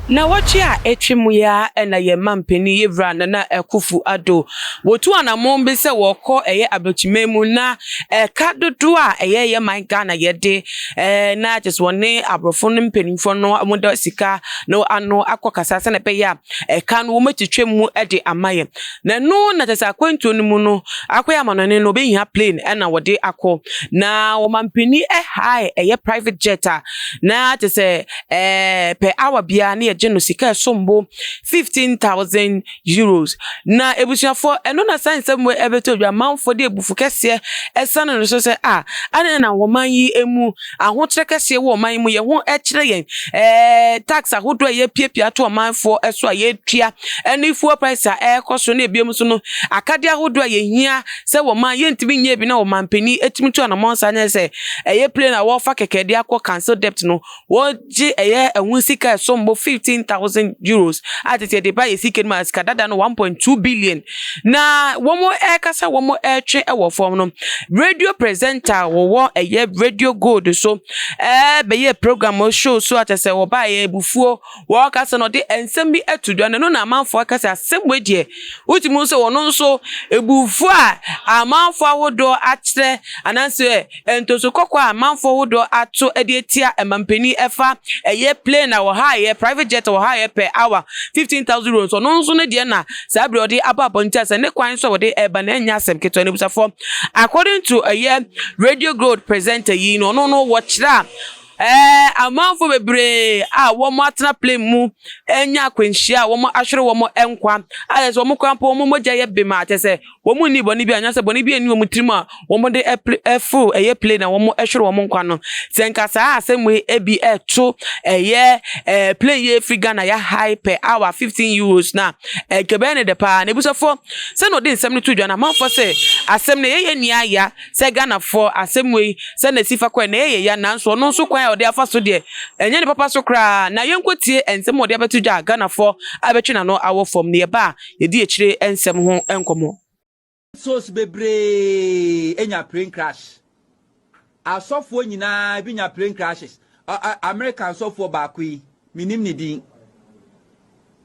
Nnawɔtwe a atwa mu yi ara na yɛn mampanin Yewura Nana Akuffo Addo wɔtu anammɔn bi sɛ wɔrekɔ ɛyɛ Abikyima mu na ɛka dodoɔ a ɛyɛ yɛn man Ghana yɛde ɛɛ na kyerɛ sɛ wɔne aborɔfo no mpanimfoɔ no wɔda sika no ano akɔkasa sɛdeɛ ɛbɛyɛ a ɛka no wɔatwitwa mu de ama yɛn. Na ɛno na kyerɛ sɛ akwantuo no mu no, akɔyɛ amanɔne no wɔbɛhia plane na wɔde akɔ. Na ɔmampanin hire ɛyɛ private jet a na kyerɛ sɛ ɛɛ per hour biara ne yɛgye no sika a ɛsom bo €15,000. Na abusuafoɔ, ɛno na saa nsɛm wei ɛbɛtɔ dwa. Amanfoɔ de abufu kɛseɛ ɛsane no so sɛ a adɛn na ɔman yi mu ahokyerɛ kɛseɛ wɔ ɔman yi mu, yɛn ho kyerɛ yɛn, tax ahodoɔ a yɛapiapia ato ɔmanfoɔ so a yɛtua, ɛne fuel price a ɛrekɔ so, ne ebiom nso no akadeɛ ahodoɔ a yɛhia sɛ wɔman yɛntumi nyɛ bi, na ɔmanpanin etumi tu anammɔn saa nyɛ sɛ ɛyɛ plane a wɔrefa kɛkɛ de akɔ cancel debt no, wɔgye ɛyɛ ɛho sika a ɛsom bo €15,000 a tete yɛde ba yɛ sika no mu a, sika dada no 1.2 billion. Na wɔn ɛrekasa, wɔn ɛretwe ɛwɔ fam no, radio presenter a wɔwɔ ɛyɛ Radio Gold so bɛyɛ program show so a kyerɛ sɛ wɔbaeɛ abufuo wɔrekasa no, ɔde nsɛm bi ato dwa no. Ɛno na amanfoɔ akasa asɛm wei deɛ, wotumi sɛ ɔno nso ebufuo a amanfoɔ ahodoɔ akyerɛ anaasɛ ntoso kɔkɔɔ a amanfoɔ ahodoɔ ato de atia mampanin ɛfa ɛyɛ plane a wɔha yɛ private jet a wɔha yɛ per hour €15,000. Ɔno nso ne deɛ na saa abiri ɔde aba abɔnten a sɛ ne kwan so a wɔde ɛba na ɛnyɛ asɛm ketewa no. Abusuafoɔ, according to ɛyɛ Radio Gold presenter yi no, ɔno no wɔkyerɛ a amanfoɔ bebree a wɔn atena plane mu anya akwanhyia a wɔn ahwere wɔn nkwa a yɛ sɛ wɔn kora mpo wɔn mogya yɛ bem a kyerɛ sɛ wɔn nni bɔne bi anaasɛ bɔne bi ani wɔn tirim a wɔn de ɛforo ɛyɛ plane a wɔn ɛhwere wɔn nkwa no, sɛ nka saa asɛm yi ebi ɛto ɛyɛ plane yi efiri Ghana yɛ hire per hour €15 na ɛkɛ bɛyɛ ne dɛ paa. Na ebusuafoɔ, sɛ na ɔde nsɛm no to dwa na amanfoɔ sɛ asɛm no ɛyɛ nia ya sɛ Ghanafoɔ asɛm wei sɛ na esi fa kɔɛ na ɛyɛ ya, nanso ɔno nso kwan a ɔde afa so deɛ, ɛnyɛ ne papa so koraa. Na yɛnkɔ tie nsɛm a ɔde abɛto dwa a Ghanafoɔ abɛtwe n'ano awɔ fam na yɛba a, yɛdi akyire nsɛm ho nkɔmmɔ. Souls bebree enya plane crash. Asɔfoɔ nyinaa bi nya plane crashes. American sɔfoɔ baako yi, minim ne din,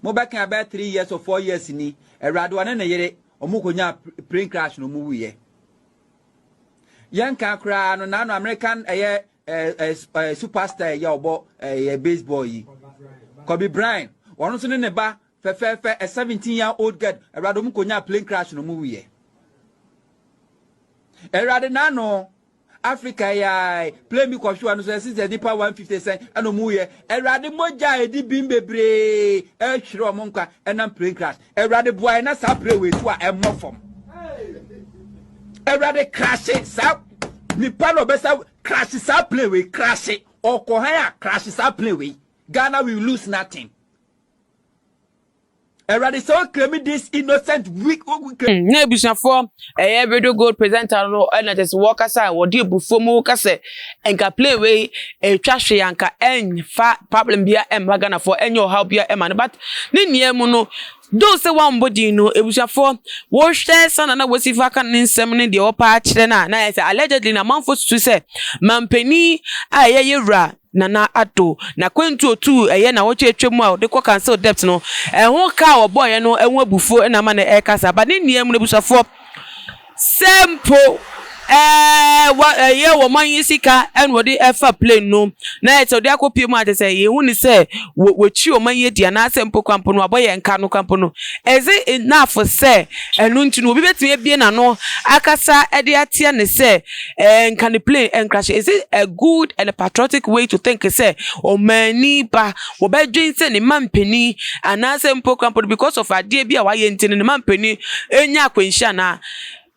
mobɛka abɛyɛ 3 years or 4 years ni, Awurade, ɔne ne yere ɔmo kɔnya plane crash na ɔmo wuyɛ. Yɛn kan koraa no, nanu American ɛyɛ ɛɛ ɛɛ superstar ɛyɛ ɔbɔ ɛyɛ baseball yi, Kobe Bryant, ɔno nso ne ne ba fɛfɛɛfɛ, a 17 year old girl, Awurade, ɔmo kɔnya plane crash na ɔmo wuyɛ. Awurade, nanu Africa yɛ plane bi kɔhwe no so, ɛsi sɛ nipa 150 sɛn ɛna ɔmo yɛ. Awurade, mogya a edi bim bebree ɛhwere ɔmo nkwa ɛnam plane crash. Awurade, boa yɛ na saa plane wei tu a, ɛmmɔ fam. Awurade, crash saa nipa na ɔbɛsa crash saa plane wei, crash ɔkɔ han a, crash saa plane wei. Ghana will lose nothing. Awurade, sɛ ɔclaim this innocent weak. Na abusuafoɔ, ɛyɛ Radio Gold presenter no ɛna kyerɛ sɛ wɔkasa a wɔde abufuo mu kasa, nka plane wei etwa hwee anka ɛnfa problem bia ɛmma Ghanafoɔ, ɛnyɛ ɔhaw bia ɛma no, but ne nea mu no though sɛ wɔambɔ din no, abusuafoɔ, wɔhwɛ sana na wɔsi fa ka ne nsɛm ne deɛ wɔpa akyerɛ no a, na yɛ sɛ allegedly na amanfoɔ susu sɛ mampanin a ɛyɛ yɛwura Nana Addo na kwantu otu ɛyɛ na wɔtwe atwa mu a ɔde kɔ cancel debt no, ɛho ka a wɔbɔɔyɛ no, ɛho abufuo ɛna ama no ɛrekasa ba ne nua mu no. Abusuafoɔ, sɛ mpo wa ɛyɛ wɔn ayi sika ɛna wɔde ɛfa plane no na yɛ sɛ ɔde akɔ pie mu a, kyerɛ sɛ yɛhu ne sɛ wɔ wɔkyi wɔn ayi adi anaasɛ mpo kwampo no wabɔ yɛn nka no kwampo no, is it enough sɛ ɛno nti no obi bɛtumi abie n'ano akasa ɛde atia ne sɛ nka ne plane ɛncrash? Is it a good and a patriotic way to think sɛ ɔmaani ba wɔbɛdwen sɛ ne ma mpanin anaasɛ mpo kwampo no because of adeɛ bi a wayɛ nti no ne ma mpanin enya akwanhyia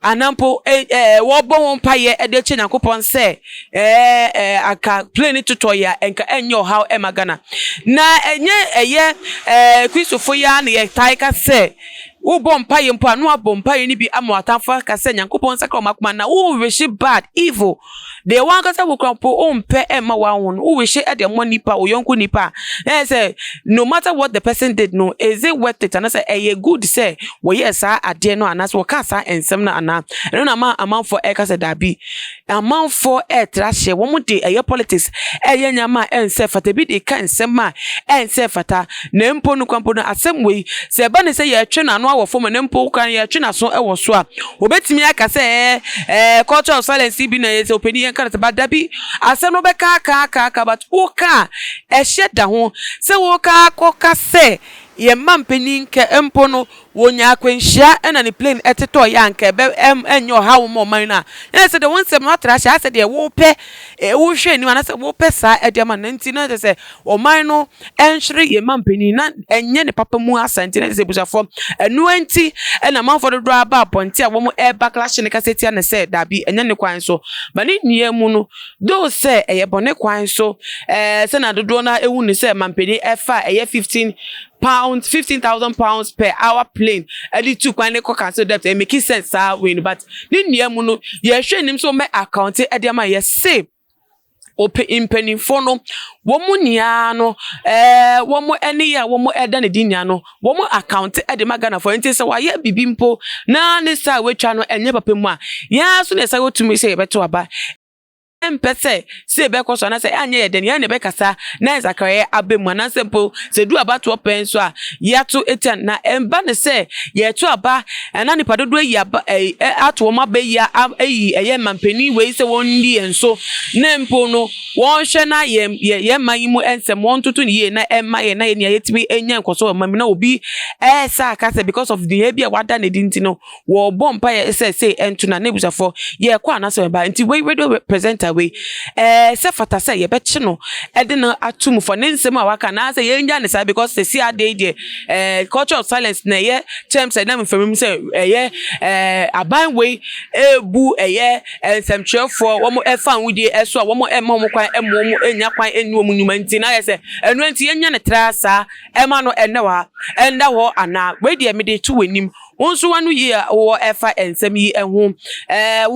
anaa mpo wɔbɔ wɔn mpaeɛ ɛde akyɛ Nyankopɔn sɛ ɛɛ ɛɛ aka plane totɔ yɛ a, nka ɛnyɛ ɔhaw ɛma Ghana? Na ɛnyɛ ɛyɛ Kristofo yi ara na yɛtae ka sɛ wobɔ mpaeɛ mpo a, na wabɔ mpaeɛ no bi ama w'atamfo aka sɛ Nyankopɔn nsakra wɔn akoma, na wowish bad evil. Deɛ w'ankasa wo koraa mpo wompɛ mma w'aho no, wo wish de ama nipa, wo yɔnko nipa a, na ɛyɛ sɛ no matter what the person did no, is it worth it anaasɛ ɛyɛ good sɛ wɔyɛɛ saa adeɛ no anaasɛ wɔkaa saa nsɛm no anaa? Ɛno na ama amanfoɔ ɛreka sɛ daabi, amanfoɔ ɛretra hyeɛ, wɔn de ɛyɛ politics ɛreyɛ nneɛma a ɛnsɛ fata, ebi de ka nsɛm a ɛnsɛ fata, na mpo no koraa mpo no asɛm wei, sɛ ɛba ne sɛ yɛretwe n'ano awɔ fam na mpo koraa no yɛretwe n'aso wɔ so a, wɔbɛtumi aka sɛ ɛɛ ɛɛ culture of silence bi na ɛyɛ sɛ ɔpanin yɛnka no sɛ but dabi, asɛm no wobɛka aka aka aka but woka a ɛhyɛ da ho sɛ woka akɔka sɛ yɛn mma mpanin kɛ mpo no wɔnya akwanhyia na ne plane tetɔeɛ a anka ɛbɛ ɛnyɛ ɔhaw mma ɔman no a, na ɛsɛ deɛ wo nsɛm no atra ahyɛ asɛ deɛ wopɛ wohwɛ anim anaasɛ wopɛ saa de ama no nti na ɛsɛ sɛ ɔman no nhwere yɛn mma mpanin na ɛnyɛ ne papa mu asa nti na ɛsɛ sɛ abusuafoɔ ɛno nti ɛna amanfoɔ dodoɔ aba abɔnten a wɔn ɛreba clash ne kasa tia no sɛ daabi ɛnyɛ ne kwan so ma ne nua mu no though sɛ ɛyɛ bɔne kwan so ɛɛ sɛ na dodoɔ no ehu ne sɛ mampanin ɛfa ɛyɛ £15, £15,000 per hour plane ɛde tu kwan ne kɔ cancel debt ɛ make sense saa wei no, but ne nua mu no yɛhwɛ anim sɛ wɔn bɛ account ɛde ama yɛse ɔpɛ mpanimfoɔ no wɔn mu nyinaa no wɔn ani yɛ a wɔn ɛda ne di nyinaa no wɔn account ɛde ma Ghanafoɔ. Nti sɛ wɔayɛ biribi mpo na ne saa a wɔatwa no ɛnyɛ papa mu a, yɛn nso na ɛsɛ wɔtumi sɛ yɛbɛto aba mpɛ sɛ ɛbɛkɔ so anaasɛ anyɛ yɛ dɛn, yɛn na ɛbɛkasa na nsakraeɛ aba mu, anaasɛ mpo sɛ du abatoɔ pɛn nso a yɛato etia na ɛmba ne sɛ yɛto aba ɛna nipa dodoɔ ayi aba ɛyi ato wɔn aba yi ayi ɛyɛ mampanin wei sɛ wɔn di yɛn so na mpo no wɔnhwɛ na yɛn yɛ yɛn man yi mu nsɛm wɔn toto ne yie na ɛma yɛn na yɛn nea yɛtumi anya nkɔso wɔ man mu, na obi ɛɛsa aka sɛ because of deɛ bi a wada ne di nti no wɔrebɔ mpaeɛ sɛ sei ɛnto na ne abusuafoɔ yɛrekɔ anaasɛ yɛba. Nti wei radio presenter wei sɛ fata sɛ yɛbɛkye no ɛde no ato mu for ne nsɛm a waka anaasɛ yɛnya ne saa, because sɛsi adeɛ yi deɛ culture of silence na ɛyɛ kyɛm sɛ ɛnam mfamim sɛ ɛyɛ aban wei ebu ɛyɛ nsɛmtwerɛfoɔ wɔn ɛfa ahodie ɛso a wɔn ɛma wɔn kwan ɛma wɔn ɛnya kwan ɛnni wɔn nnwuma, nti na ayɛ sɛ ɛno nti yɛnya ne tra saa ɛma no ɛnɛ wɔ ha ɛnda hɔ anaa. Wei deɛ mede to wɔ anim, wo nso wano yie a wowɔ ɛfa nsɛm yi ho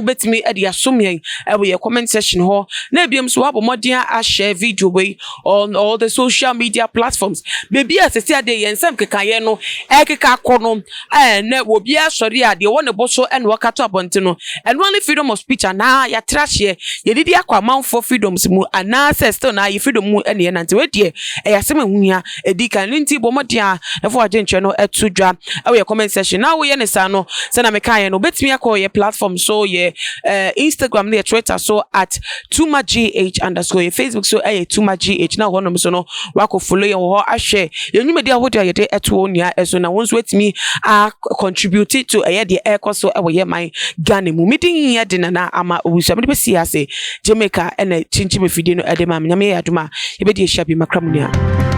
wobɛtumi de asom yɛn ɛwɔ yɛ comment section hɔ, na ebiom nso wabɔ mmɔden ahyɛ video wei on all the social media platforms, beebi a sɛsi adeɛ yɛn nsɛm kekaeɛ no ɛkeka akɔ no. Ɛnɛ obi asɔre a deɛ ɛwɔ ne bo so ɛna wɔka to abɔnten no, ɛno ne freedom of speech anaa yɛatra hyeɛ yɛdidi akɔ amanfoɔ freedoms mu anaasɛ still na yɛ freedom mu ɛne yɛnante? Wei deɛ ɛyɛ asɛm a ɛho hia ɛdi kan no, nti bɔ mmɔden a ɛfo wagye no ɛto dwa ɛwɔ yɛ comment section. Na woyɛ ne saa no, sɛna mekaeɛ no, wobɛtumi akɔ yɛ platform so, yɛ Instagram ne yɛ Twitter so @tumagh_, yɛ Facebook so ɛyɛ Tuma GH, na hɔnom so no wakɔ follow yɛn wɔ hɔ ahwɛ yɛn nnwumadi ahodoɔ a yɛde ɛto wɔn nua ɛso, na wɔn nso atumi a contribute to ɛyɛ deɛ ɛrekɔ so ɛwɔ yɛ man Ghana mu. Medi yɛ de Nana Ama Owusu a mede bɛsi ase Jamaica ɛna kyinkyim afidie no ɛde ma me. Nyame yɛ adom a yɛbɛdi ahyia bi makra mu nua.